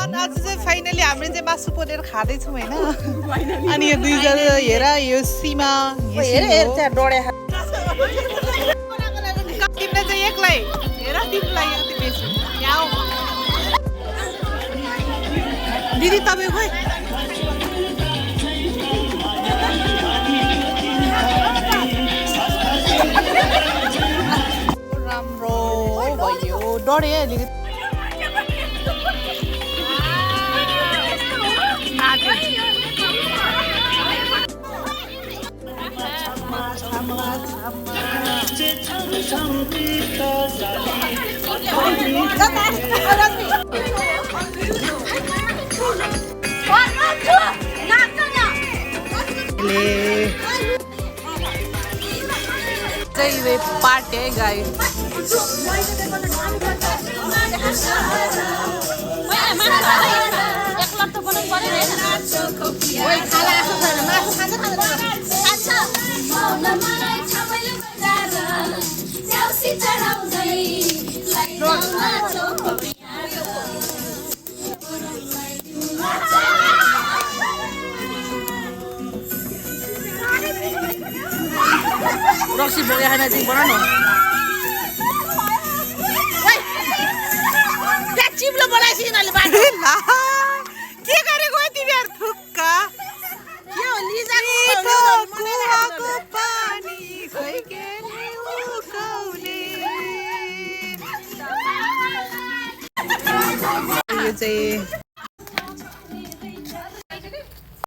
Everyone आज चाहिँ finally हामीले चाहिँ मासु पोलेर खाँदैछौँ होइन अनि यो दुईजना हेर यो सीमा तिमीलाई चाहिँ एक्लै हेर तिमीलाई यति बेसी यहाँ आऊ। दिदी तपाईँ खोइ राम्रो भयो डढे अलिकति वे पार्ट है गाइस रक्सी बोके खाना चाहिँ बनाउनु चिप्लो बोलाइस यिनीहरूले बाटो के गरेको हो तिमीहरू थुक्का के हो लिजाको पानी खोइ के उकाउने यो चाहिँ